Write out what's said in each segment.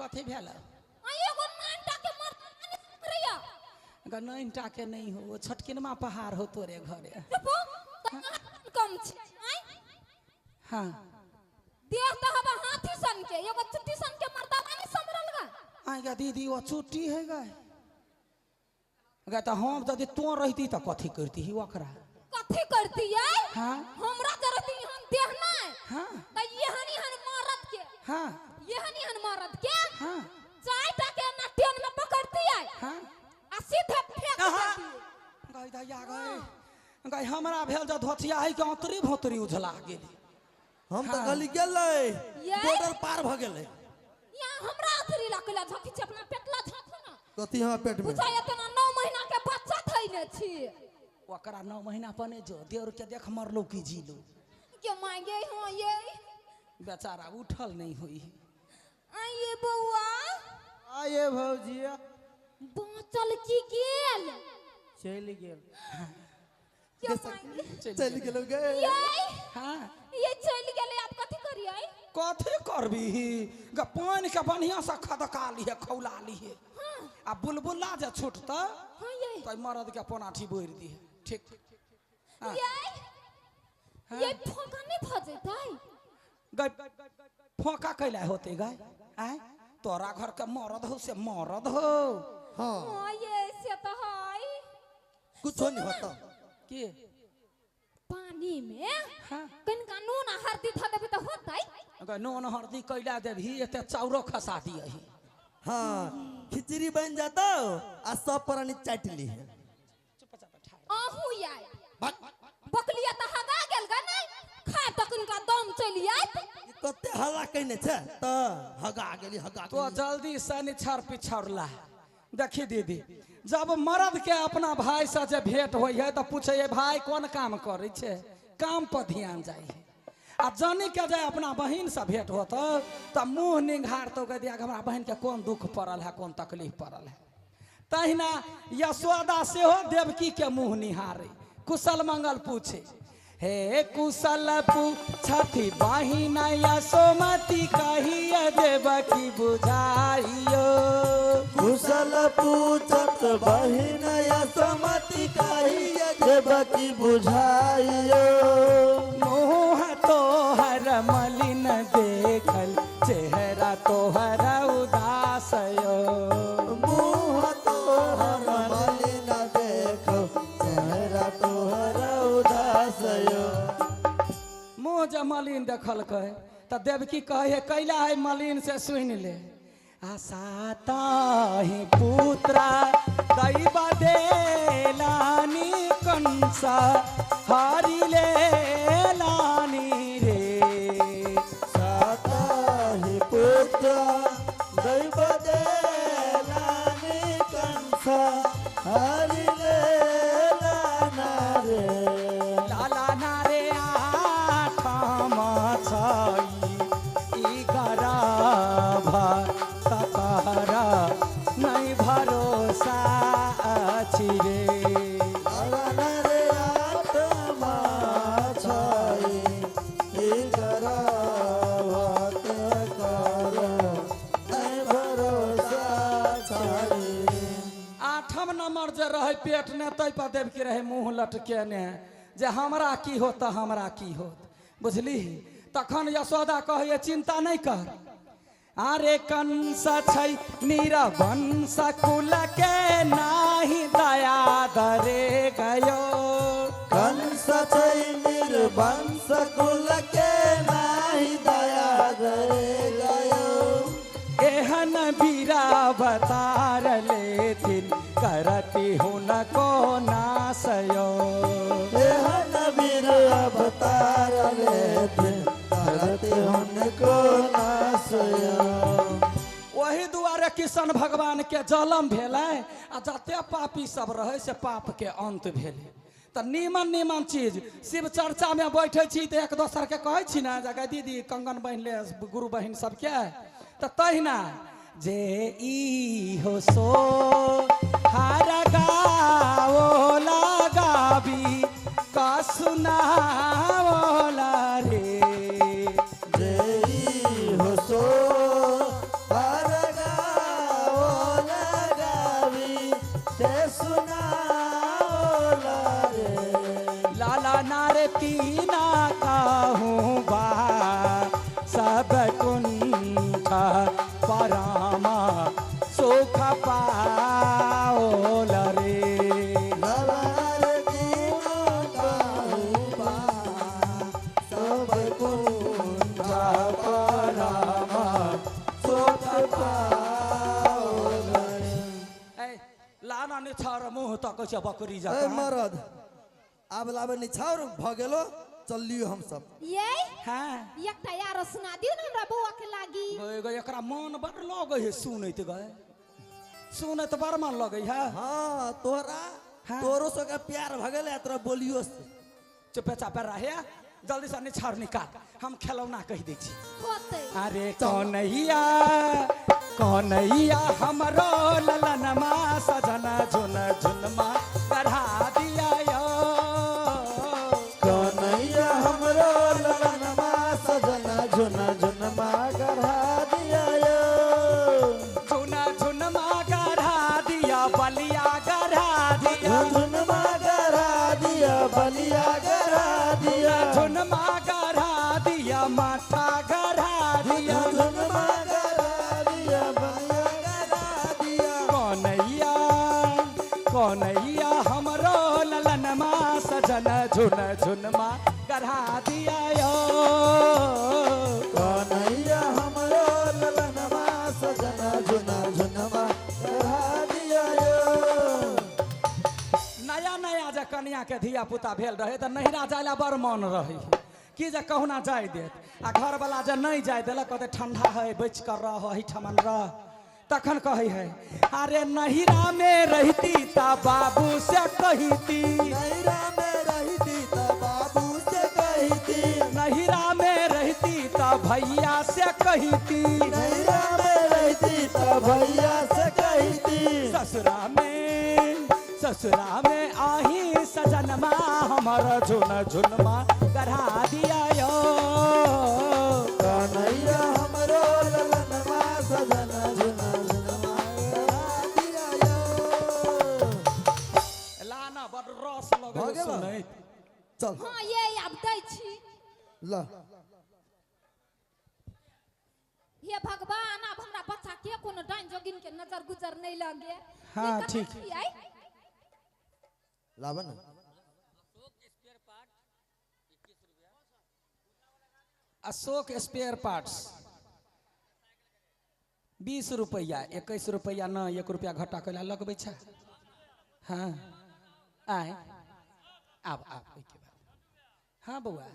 कथी भेल? एगो नानटा के मर रहिया। ग नानटा के नहीं हो, छोटकिनमा पहाड़ हो तोरे घरे। कम छै। हां देह त हवा हाथी सन के, एगो चुट्टी सन के मर्दाना नहीं समरल गा। आइ गा दीदी ओ चुट्टी है गा। गा त हम यदि तो रहती त कथी करती ही ओकरा? कथी करती है? हां हमरा जे रहती हम देह नै। हां त एहन एहन मरद के, हां एहन एहन मरद के, हां चायटा के ना टेन में पकड़ती है, हां आ सीधे फेंक देती। गाय दैया गाय गाय हमरा भेल जे धोथिया है के औतरी भोतरी उझला गेली। हम त गली गेलै, बॉर्डर पार भ गेलै। यहाँ हमरा औतरी लगला झकी छै अपना पेटला झाँकू ना। कथी हमरा पेट में? बुझाय एतना 9 महीना के बच्चा थैने छी। ओकरा 9 महीना पने जो देवर के देख मरलो की जीलो के मांगे हो ये बेचारा उठल नहीं हुई। आइए बउआ, आइए भौजिया। बाँचल की गेल? चल गेल। चल गेल गे। हां ये चल गेलै, आप कथी करियै? कथी करबी ग? पानि के बढ़िया से खदका लिहे, खौला लिहे। आ बुलबुला जे छूटत त मरद के पनाठी बोरि दिहे। ठीक। ये फोका नहीं भ जैतै? गय फोका कैला होते गय? आय तोरा घर के मरद हो से मरद हो। हां हां ये से त है कुछो नहीं होता के पानी में। हां कनका नून हरदी ध देबे त होतै? अगर नून हरदी कैला देबही एते चाउरो खसा दियही। हां खिचड़ी बन जाता आ सब प्राणी चाट ली है। आहू यार बकलिया त हगा गेल ग नै खा त कनका दम चलि आयत। कते हल्ला कइने छै त हगा गेली हगा। तो जल्दी से निछड़ पिछड़ला। देखी दीदी, जब मर्द के अपना भाई से जे भेंट होई है त पूछे है भाई कोन काम करै छै, काम पर ध्यान जाइ है। आ जानी के जे अपना बहिन से भेंट होत त मुँह निघार तो कह दिया हमरा बहिन के कोन दुख पड़ल है, कोन तकलीफ पड़ल है। तहिना यशोदा सेहो देवकी के मुँह निहारे, कुशल मंगल पूछे। हे कुशल पूछथि बहिन यशोमती कहिए देवकी बुझाइयो। कुशल पूछत बहिन यशोमती कहिए देवकी बुझाइयो। मुँह तोहर मलिन देखल चेहरा तोहर उदास यो। मुँह तोहर मलिन देखल चेहरा तोहर उदास यो। मुँह जे मलिन देखलकै त देवकी कहै है कैला है मलिन से सुनि ले। आशा ताहि पुत्र दैव देलानी कंस हरि लेलानी रे। साताहि पुत्र दैव देलानी कंस हरि लेलाना रे। लाला रे आठम छई ई गरभ तकरा नहीं भरोसा अछि रे। लाला रे आठम छई ई गरभ तकरा नहीं भरोसा छई। आठम नंबर जे रहे पेट ने तै पर देवकी रहे मुँह लटकेने जे हमरा की होत हमरा की होत, बुझली। तखन यशोदा कहैए चिंता नहीं कर। अरे कंस छै निरवंश कुल के नाही दया दरे गयो। कंस छै निर्वंश कुल के नाही दया दरे गयो। एहन वीरावतार लेथिन करती हुनको नाशयो। एहन वीर अवतार लेथिन करती हुनको नाशयो। वही दुआरे किशन भगवान के जलम भेलै आ जते पापी सब रहै से पाप के अंत भेलै। त नीमन नीमन चीज शिव चर्चा में बैठे छी त एक दोसर के कहै छी ना जे दीदी कंगन बहिन ले गुरु बहिन सबके, त तहिना जे ई हो सो हार गाओ लगाबी का सुनाओला रे। जे ई हो सो हार बैकुंठ परमा सुख पाओ। लाना निछार मुँह तक छै बकरी ए जकाँ। मरद आब लाबे निछाउर भ गेलो, चल लियो हम सब। ये हाँ एकटा यार सुना दियो न हमरा बौआ के लागी। गए गए एकरा मन बड़ लगै है सुनैत, गए सुनैत बड़ मन लगै है। हाँ तोहरा हाँ। तोरो से का प्यार भ गेल है तोरा बोलियो से। चुपे चापे रहे, जल्दी से निछार निकाल, हम खेलौना कहि दै छी। होतै। अरे कन्हैया कन्हैया हमरो ललनमा सजना झुन झुनमा गढ़ा दिया यो। कन्हैया हमरो ललनमा सजना झुन झुनमा गढ़ा दिया यो। झुन झुनमा गढ़ा दिया बलिया गढ़ा दिया। झुनमा गढ़ा दिया बलिया गढ़ा दिया। झुनमा गढ़ा दिया माथा गढ़ा दिया। झुनमा गढ़ा दिया बलिया गढ़ा दिया। कन्हैया कन्हैया हमरो ललनमा सजना झुन झुनमा गढ़ा दिया यो। कन्हैया हमरो ललनमा सजना झुना झुनमा गढ़ा दिया यो। नया नया जे कन्या के धिया पुता भेल रहे तऽ नैहरा जाय ला बड़ मन रहे कि जे कहुना जाय देत, आ घरवाला जे नहीं जाय देलक कहते ठंडा है बच कर रह एहिठमन रह, तखन कहै है अरे नैहरा में रहती ता बाबू से कहिती। नैहरा में रहती त बाबू से कहिती। नैहरा में रहती ता भैया से कहिती। नैहरा में रहती त भैया से कहिती। ससुरा में आही सजनमा हमर झुन झुनमा गढ़ा दिया यो। कन्हैया हमरो ललनमा सजना झुना झुनमा गढ़ा दिया यो। लाना बड़ रस भऽ लगै गेलो? सुनैत। चल हाँ ये आब दै छी। ल हे भगवान आब हमरा बच्चा के कोनो डाइन जोगिन के नजर गुजर नहीं लगे। हाँ, ठीक। लाबे ना। अशोक स्पेयर पार्ट्स 20 रुपैआ 21 रुपैआ न 1 रुपैआ घटा कैला लगबै छै। हाँ आय आब आब ओहिके बाद। हाँ बौआ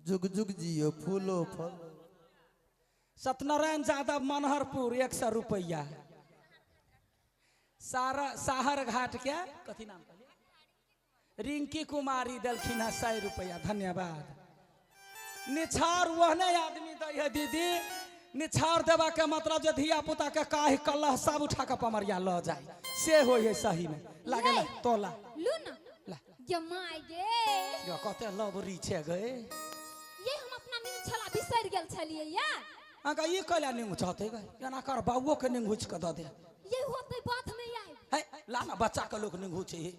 जुग जुग जियो फूलो फल। सत्यनारायण यादव मनहरपुर 100 रुपैआ। सारा साहर घाट के कथी नाम कहलियै? रिंकी कुमारी देलखिन है 100 रुपैआ, धन्यवाद। निछार ओहने आदमी दै है दीदी, निछार देवा के मतलब जे धिया पुता के काहि कलह सब उठा के पमरिया ल जाय से होइ है सही में। लागे ला तोला लू ना ला गे my गे यो कते लवरी छै गे। ये हम अपना नींद छला बिसरि गेल छलियै या। अहाँके ई कैला निंगुचते गे, एना कर बाबुओ के निंगुच के दऽ दे। ये होतै बात में आइ है ला ना बच्चा के लोग निंगुचे है।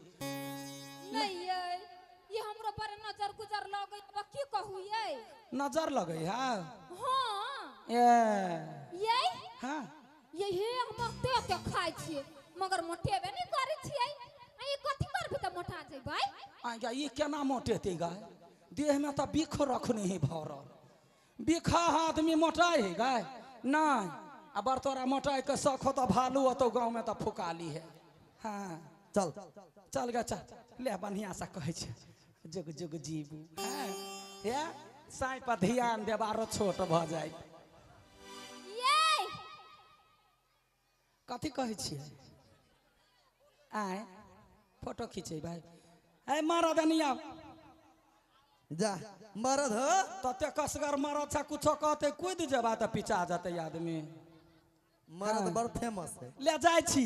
नहीं ये हमरो पर नजर गुजर लगै, अब की कहू ये नजर लगै है। हां ये ये हां ये हे हम ते के खाइ छियै मगर मोटेबे नहीं करै छियै। आ ई कथि करबी त मोटा जइबै? आ ई केना मोटेतै गे? देह में तऽ बिख रखने है भरल, बिखा आदमी मोटाइ है गे नहीं। आ बड़ तोरा मोटाइ के शौक हो तऽ भालू होतौ गाँव में तऽ फुकाली है। हाँ चल चल गे चल ले बढ़िया से कहै छै जुग जुग जीबू। हाँ हे साँइ पर ध्यान देब आरो छोट भऽ जाय। ये कथी कहै छियै? आय फोटो खिचेबै। ए मरद अनिया जा मरद हो तते कसगर मरद छै कुछो कहते कूदि जेबा तऽ पिचा जेतै आदमी। मरद बड़ फेमस है। ले जाइ छी।